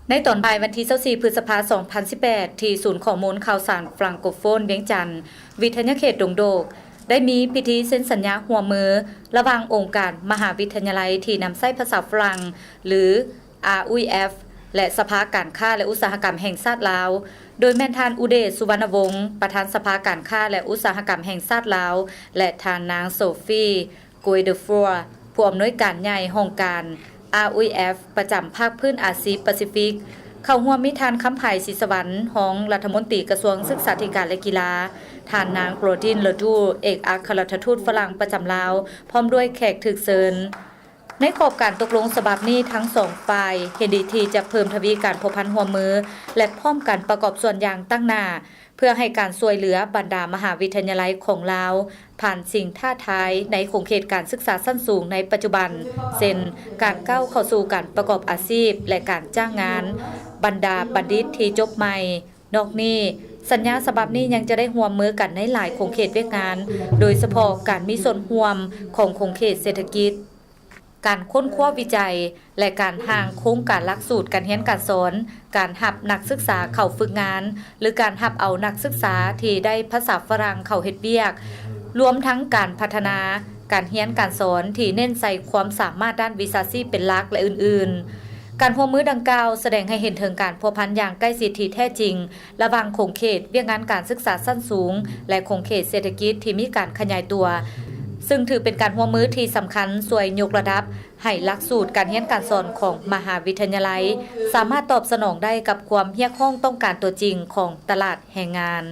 ໃນຕອນບ່າຍວັນທີຊາວສີ່ ພຶດສະພາ ສອງພັນສິບແປດ ທີ່ສູນຂໍ້ມູນຂ່າວສານຟຣັງໂກໂຟນວຽງຈັນ ວິທະຍາເຂດດົງໂດກ ໄດ້ມີພິທີເຊັນສັນຍາຮ່ວມມືລະຫວ່າງອົງການມະຫາວິທະຍາໄລທີ່ນຳໃຊ້ພາສາຝຣັ່ງ ຫຼື RUEF ແລະ ສະພາການຄ້າ ແລະ ອຸດສາຫະກຳແຫ່ງຊາດລາວ, ໂດຍແມ່ນທ່ານ ອຸເດດ ສຸວັນນະວົງ ປະທານສະພາການຄ້າ ແລະ ອຸດສາຫະກຳແຫ່ງຊາດລາວ ແລະ ທ່ານນາງ ໂຊຟີ ໂກຍເດີຟັວ ຜູ້ອຳນວຍການໃຫຍ່ຫ້ອງການ RUEF ປະຈຳພາກພື້ນອາຊີປາຊີຟິກ. ເຂົ້າຮ່ວມມີທ່ານ ຄຳໄພ ສີສະຫວັນ ຮອງລັດຖະມົນຕີກະຊວງສຶກສາທິການ ແລະ ກິລາ, ທ່ານນາງ ໂກລດິນ ລະດູ ເອກອັກຄະລັດຖະທູດຝຣັ່ງປະຈຳລາວ ພ້ອມດ້ວຍແຂກຖືກເຊີນ. ໃນຂອບການຕົກລົງສະບັບນີ້, ທັງສອງຝ່າຍເຫັນດີທີ່ຈະເພີ່ມທະວີການພົວພັນຮ່ວມມື ແລະ ພ້ອມກັນປະກອບສ່ວນຢ່າງຕັ້ງໜ້າ ເພື່ອໃຫ້ການຊ່ວຍເຫຼືອບັນດາມະຫາວິທະຍາໄລຂອງລາວ ຜ່ານສິ່ງທ້າທາຍໃນຂົງເຂດການສຶກສາຊັ້ນສູງໃນປັດຈຸບັນ ເຊັ່ນ ການກ້າວເຂົ້າສູ່ການປະກອບອາຊີບ ແລະ ການຈ້າງງານບັນດາບັນດິດທີ່ຈົບໃໝ່. ນອກນີ້, ສັນຍາສະບັບນີ້ຍັງຈະໄດ້ຮ່ວມມືກັນໃນຫຼາຍຂົງເຂດວຽກງານ, ໂດຍສະເພາະການມີສ່ວນຮ່ວມຂອງຂົງເຂດເສດຖະກິດ, ການຄົ້ນຄວ້າວິໄຈ ແລະ ການຮ່າງໂຄງການຫຼັກສູດການຮຽນການສອນ, ການຮັບນັກສຶກສາເຂົ້າຝຶກງານ ຫຼື ການຮັບເອົານັກສຶກສາທີ່ໄດ້ພາສາຝຣັ່ງເຂົ້າເຮັດວຽກ, ລວມທັງການພັດທະນາການຮຽນການສອນທີ່ເນັ້ນໃສ່ຄວາມສາມາດດ້ານວິຊາຊີບເປັນຫຼັກ ແລະ ອື່ນໆ. ການຮ່ວມມືດັ່ງກ່າວສະແດງໃຫ້ເຫັນເຖິງການພົວພັນຢ່າງໃກ້ຊິດທີ່ແທ້ຈິງ ລະຫວ່າງຂົງເຂດວຽກງານການສຶກສາຊັ້ນສູງ ແລະ ຂົງເຂດເສດຖະກິດທີ່ມີການຂະຫຍາຍຕົວ, ຊຶ່ງຖືເປັນການຮ່ວມມືທີ່ສຳຄັນຊ່ວຍຍົກລະດັບໃຫ້ຫຼັກສູດການຮຽນການສອນຂອງມະຫາວິທະຍາໄລ ສາມາດຕອບສະໜອງໄດ້ກັບຄວາມຮຽກຮ້ອງຕ້ອງການຕົວຈິງຂອງຕະຫຼາດແຮງງານ.